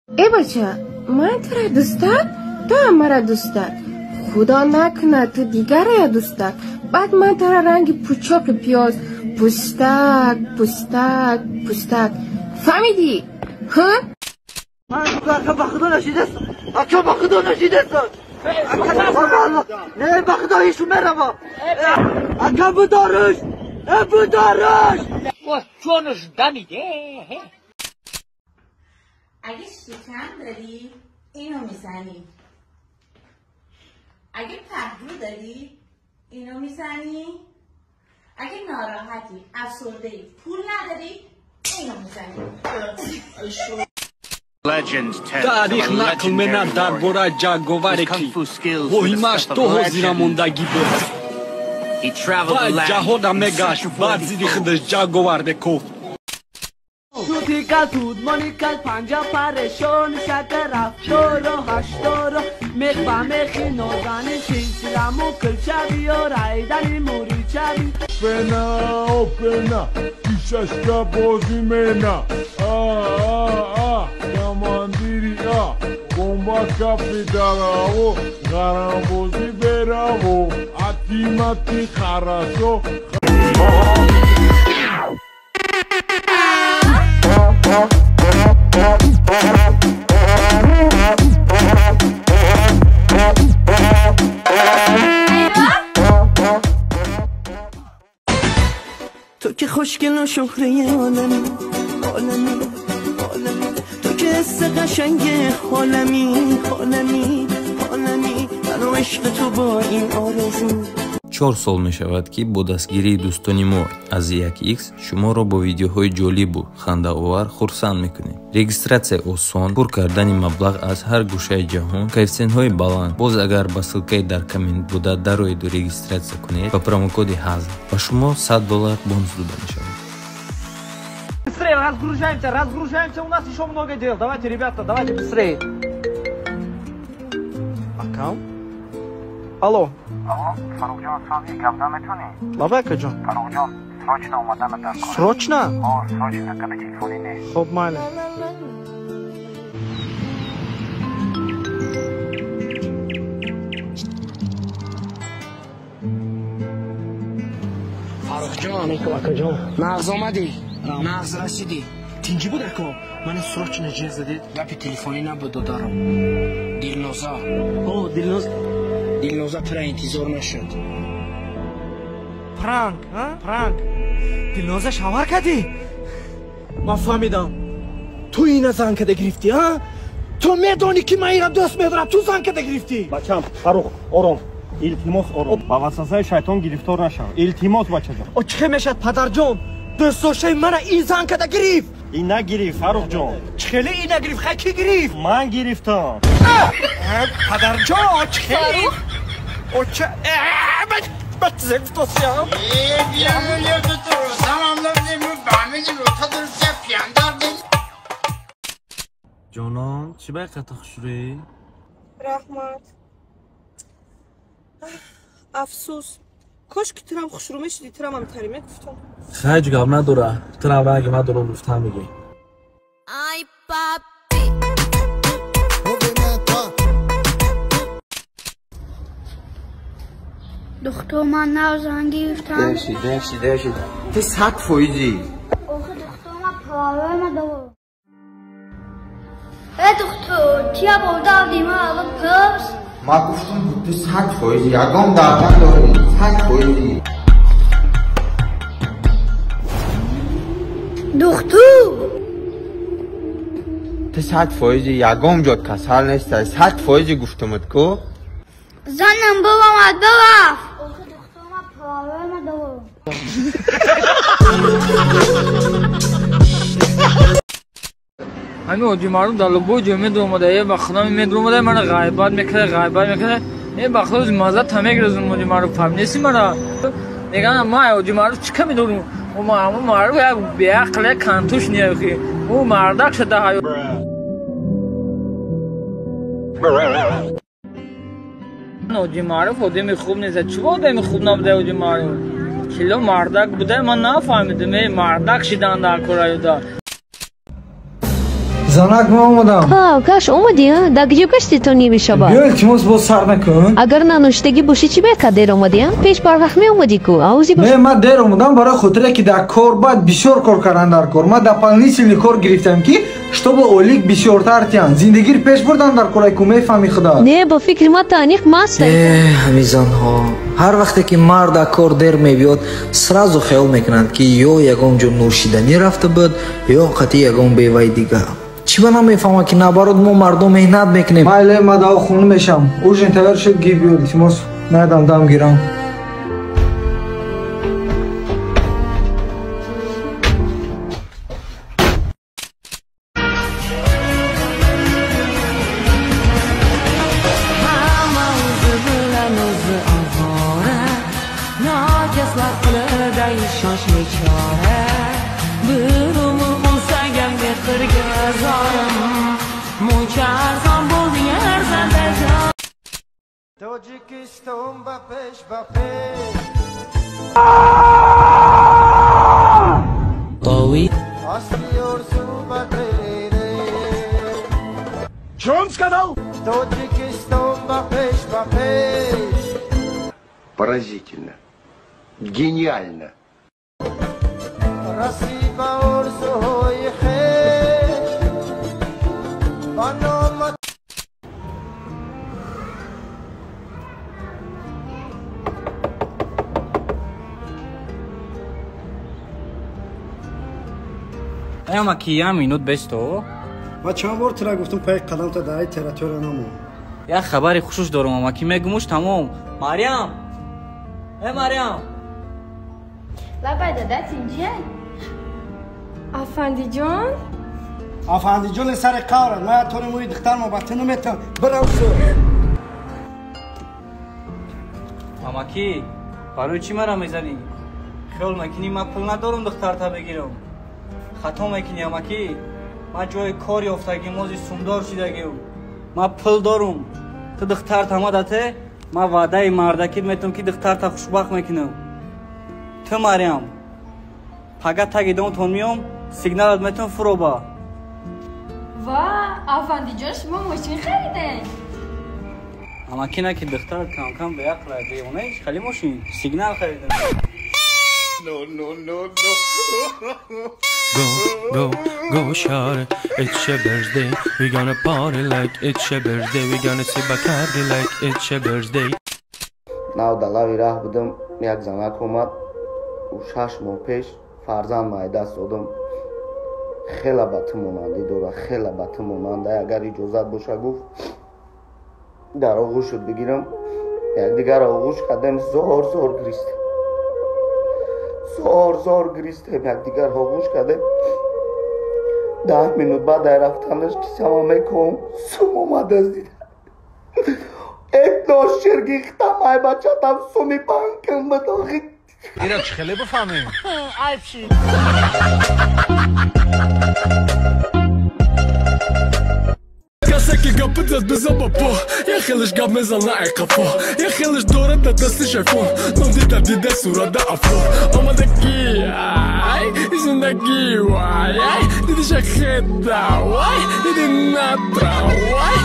Э бача, ман тура дӯстат, ту ҳам мара дӯстат. Худо накунад ту дигарая дӯстат. Баъд ман тура ранги пучоқи пиёз пӯстак, пӯстак, пӯстак. Фаҳмидӣ? Ҳа? Ака ба худо нашидастам. Ака ба худо нашидастам. Не ба худо ҳешу мерава. Ака будориш. Э будориш. Ҷонаш дамиде. اگه شکم داری اینو میزنی، اگه پهلو داری اینو میزنی، اگه ناراحتی، افسرده‌ای، پول نداری اینو میزنی. Таърих нақл менад дар бораи ҷанговаре ки воҳимааш то ҳозира мондагӣ буд. Вай ҷаҳона мегашт, бар зидди худаш ҷанговар мекофт. توتی کل تود مانی کل پنجا پرشون شکر رفتارو هشتارو مخ با مخی نوزانی سلسلمو کلچوی و رایدنی موری چوی. Pena, oh pena, Kishashka bozimena. Ah ah ah, командири а, бомба капидараво, гарамбози бераво, атимати хорошо. تو که خوشگل و شهره عالمی عالمی عالمی، تو که حس قشنگ عالمی عالمی عالمی، منو عشق تو با این آرزو. 4 сол мешавад, ки бо дастгирии дӯстони мо аз 1x шуморо бо видеоҳои ҷолибу хандаовар хурсанд мекунем. Регистратсия осон, пур кардани маблағ аз ҳар гӯшаи ҷаҳон, коэффисиентҳои баланд. Боз агар ба ссылкаи дар коммент буда дароеду регистратсия кунед, ба промокоди ҳазл ба шумо $100 бонус дода мешавад. Быстрее, разгружаемся, разгружаемся, у нас еще много дел. Давайте, ребята, давайте быстрее. Акам? Алло. Алло, Фаррухҷон, сози гап наметонӣ? Лабай, акаҷон. Фаррухҷон, срочно омадана дар кор. Срочно? О, срочно, гапи телефонӣ нест. Хоб, майли. Фаррухҷон, алейкум, акаҷон. Нағз омадӣ? Нағз расидӣ? Тинҷӣ буд, ако? Мана срочно ҷеғ задед. Гапи телефонӣ набуд, додарам. Дилноза. О, Дилноз. Дилноза тура интизор нашуд. Пранк, а? Пранк. Дилноза шавҳар кардӣ? Ман фаҳмидам. Ту ина зан када гирифтӣ, а? Ту медонӣ, ки ман ина дӯст медорам, ту зан када гирифтӣ. Бачам, Фаррух, ором. Илтимос, ором. Ба васвасаи шайтон гирифтор нашав. Илтимос, бачаҷон. О, чӣ хел мешавад, падарҷон? Дӯстдоштаи мана ин зан када гирифт. Ин нагирифт, Фаррухҷон. Чӣ хеле ин нагирифт? Хай, кӣ гирифт? Ман гирифтам. Падарҷон, чӣ хеле? Оча, Ҷонон, чӣ ба қата хушрӯӣ? Раҳмат. Афсӯс, кош ки турам хушрӯ мешидӣ, турам ҳамтари мегуфтам. Ҳеҷ гап надора, турам ранги ма дурӯғ гуфтан мегӯӣ. Ай папи. Духтур, ман нав зан гирифтам. Дерши, дерши, дерши. Ти 100 фоизӣ. Охи, духтур, ман проблема дорам. Э, духтур, чия бурдавди ман алло пурс? Ман гуфтам, ту 100 фоизӣ, ягон дард надорӣ, 100 фоизӣ. Духтур! Ту 100 фоизӣ, ягон ҷо касал нестай, 100 фоизӣ гуфтамад ку. Занам биромад, бирафт. Охи, духтур, ман проблема дорам. Ҳамин оддӣ мардум дар любой ҷой медуромада, е ба худо медуромада, мана ғайбат мекарда, ғайбат мекарда. Е ба худо, маза та мегирезум. Оддӣ мардум фаҳмидеси мара? Мегӯянд, ма оддӣ мардум чӣ ками дорум? Мардум як беақл, як кантуш неохи ӯ мардак шуда ҳаё. Оддӣ маъруф одами хуб нест. Чӣ одами хуб набуда? Оддӣ маъруф кило мардак буда, ман нафаҳмидам. Е мардак шидан дар кораёда. Занак, ман омадам. Ҳа, каш омадӣ, а? Дар куҷо гаштӣ то ними шаба? Биё, илтимос, боз сар накун. Агар нанӯшидагӣ бошӣ, чӣ бека дер омадӣ, а? Пеш барвақт меомадӣ ку, авзи бош. Не, ман дер омадам барои хотире ки дар кор баъд бисёр кор кардан дар кор. Ман дополнительный кор гирифтам ки чтобы ойлик бисёртар тиҳанд. Зиндагиро пеш бурдан дар кор, ку мефаҳми худо. Не, бо фикри ман ту аниқ маст. Э, ҳамин занҳо. Ҳар вақте ки мард аз кор дер мебиёд, сразу хаёл мекунанд ки ё ягон ҷо нӯшиданӣ рафта буд, ё қатъи ягон беваи дигар. Чӣ ба намефаҳмад ки наоборот мо мардум меҳнат мекунем. Майле, ман дава хона мешам. Ужин тайёр шуд, гир биё, илтимос, надам дам гирам. Тоҷикистон ба пеш, ба пеш. Асли орзу ба тере. Чё он сказал? Тоҷикистон ба пеш, ба пеш. Поразительно. Гениально. Расӣ ба орзуҳои хеш. Ба номат. Ама ки я минут бесто. Ма чанд бор тира гуфтум, пай қадамта дар ай территория намон. Як хабари хушуш дорум, ама ки мегумуш тамом. Мариям! Э, Мариям! Лабай, дада, тинҷай? Афандиҷон? Афандиҷон сари қаврат, ма тори мӯи духтар ма ба ту наметам. Бирав су. Ама ки, барои чӣ мара мезанӣ? Хиёл мекунӣ ман пул надорум духтарта бигирам? Хато мекунӣ, амакӣ. Ман ҷои кор ёфтагим, ози сумдор шидагим, ман пул дорум. Ту духтарта мадате, ман ваъдаи мардакит метавам ки духтарта хушбахт мекунам. Ту, Мариям, пага таги домтон миём, сигналат метавам, фуроба. Ва, афандиҷон, шумо мошин харидем? Амакӣ, на ки духтарат камкам беақла, девонаи, хали мошин сигнал харидем. No, no, no, no. Go, go, go, shawty, it's your birthday. We gonna party like it's your birthday. We gonna sip Bacardi like it's your birthday. Нав далави раҳ будам, як занак омад. Ӯ 6 моҳ пеш фарзанд май даст додам. Хела ба ту монандӣ дорад, хела ба ту монанда. Агар иҷозат боша, гуфт, дар оғӯшат бигирам. Якдигарро оғӯш кардем, зор зор гиристем. Зор зор гиристем, якдигар оғӯш кардем. 10 минут баъд ай рафтанаш кисама меком, сум омадааст дида. Этно ширгихтам, ай бачатам суми банкам буд охи. Ира чӣ хеле бифаҳмем? Айб шид. Касе ки гап зад, бизан ба по. Як хелеш гап мезана ай қафо, як хелеш дорад дар дастиш айфон. Ном дида дида сурада афо. Омадагӣ ай зиндагӣ, вай ай дидиша хеда, вай диди натра, вай.